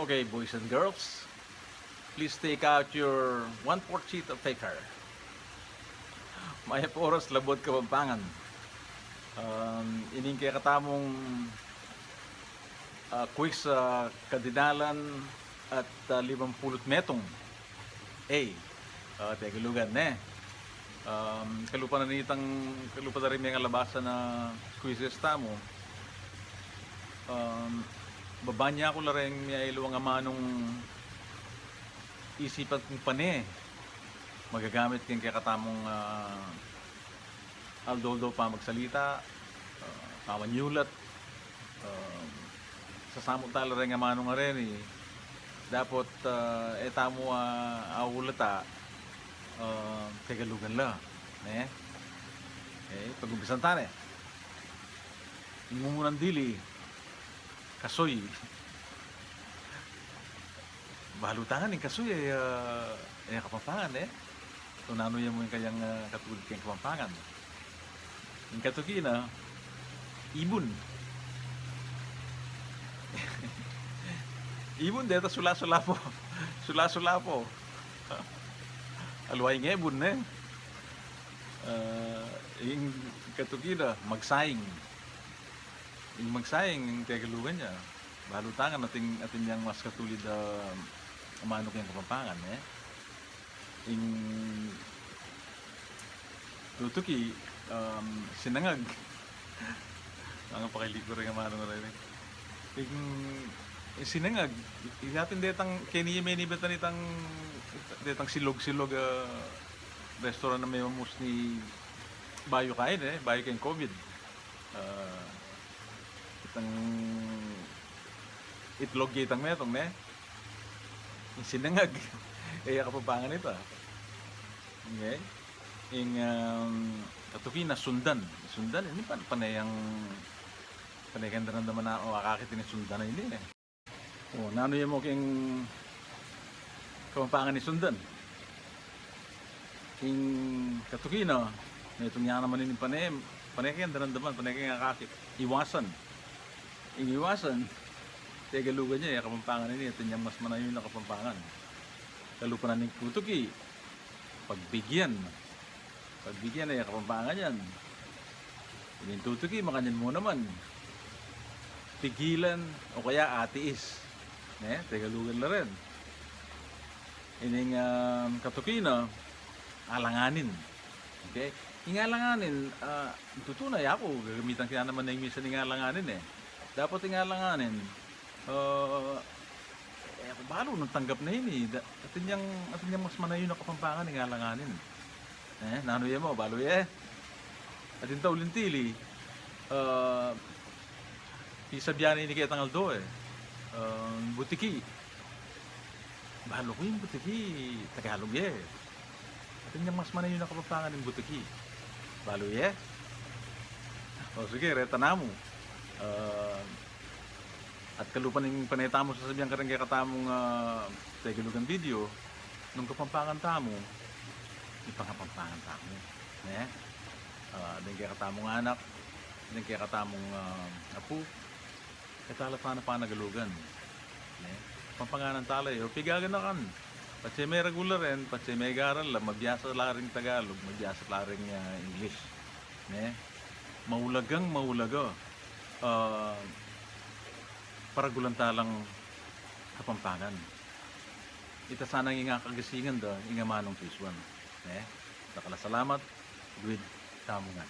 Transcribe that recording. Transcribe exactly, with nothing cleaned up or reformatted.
Okay, boys and girls, please take out your one-fourth sheet of paper. Mayap a oras, Labuad Kapampangan. Um, ining kekatamung, ah, quiz, ah, kadinalan at, ah, limampulu't metung. A, ah, Tegalugan, ne? Um, kalupa na nitang, kalupa na rin mengalabasan a quizzes tamu. Um, babanya ku la reng miyayaliwang amanung isipan kung pane magagamit keng kekatamung, ah, aldo-aldo pamagsalita, ah, pamanyulat. Um, sasamu tala reng amanung areni, dapot, ah, e tamu, ah, aulata, ah, Tegalugan la, ne? E, pag-umpisan ta ne. Ing mumunan dili, kasoy. Balu ta ngan ing kasoy, e, ah, e, Kapampangan, e. Nanu ya mu ing kayang, ah, katulid keng Kapampangan. Ing katuki na, ibun. Ibun, deta sula-sulapo. Sula-sulapo. Aliwa ing ebun, ne? Ah, ing katuki na, magsaing. Ing magsaing, ing Tegalugan ya. Balu ta ngan atin, atin yang mas katulid, ah, amanu keng Kapampangan, e. Ing tutuki, um, sinangag. Mangapakili ku reng amanu reni. Ing, ing sinangag, i-, atin detang, keni menibat tana itang, detang silog-silog, ah, restaurant a memumus ni bayu kain, e, bayu keng COVID. Ah, itang itlog ya itang metung, ne? Ing sinangag. E ya Kapampangan ita. Okay. Ing, um, katuki na, sundan. Sundan, ini pan-, pane yang, pane keng daramdaman a, o, akakit ini sundan a ini, e. O, nanu ya mu keng Kapampangan ing sundan? Ing katuki na, metung ya naman ini pane, pane keng daramdaman, pane keng akakit. Iwasan. Ing iwasan, Tegalugan ya, e Kapampangan ini, atin yang mas manayun a Kapampangan. Kalupa na ning tutuki, pagbigyan. Pagbigyan, e Kapampangan yan. Ining tutuki, makanyan mu naman. Pigilan o kaya atiis. Ne? Tegalugan la rin. Ining, um, katuki na, alanganin. Okay? Ing alanganin, ah, tutu na, yaku, gagamitan ke na naman ning minsan ing alanganin, e. Dapot ing alanganin, ah, e, aku balu nung tanggap na ini, e. Da-, atin yang, atin yang mas manayun a Kapampangan ing alanganin. E, nanu ya mu, balu ye? Atin ta uling tili, ah, pisabyan ini ketang aldo, e. Ah, butiki. Balu ku ing butiki, Tagalog ye. Atin yang mas manayun a Kapampangan ing butiki. Balu ye? O, sige, reta namu. Ah, at kalupa ning pane tamu sasabyan kareng kekatamung, ah, Tegalugan video, nung Kapampangan tamu, ipangapampangan tamu, ne? Ah, deng kekatamung anak, deng kekatamung, ah, apu, e tala tana panagalugan, ne? Kapampanganan tala, e, o pigaganakan. Patse meragul la rin, patse megaral la, mabiasa la ring Tagalog, mabiasa la ring, ah, English, ne? Maulagang maulaga, ah, paragulan talang Kapampangan. Ita sana ing akagasingan da, ing amanung sisuan, ne? Dakal a salamat, luid tamu ngan.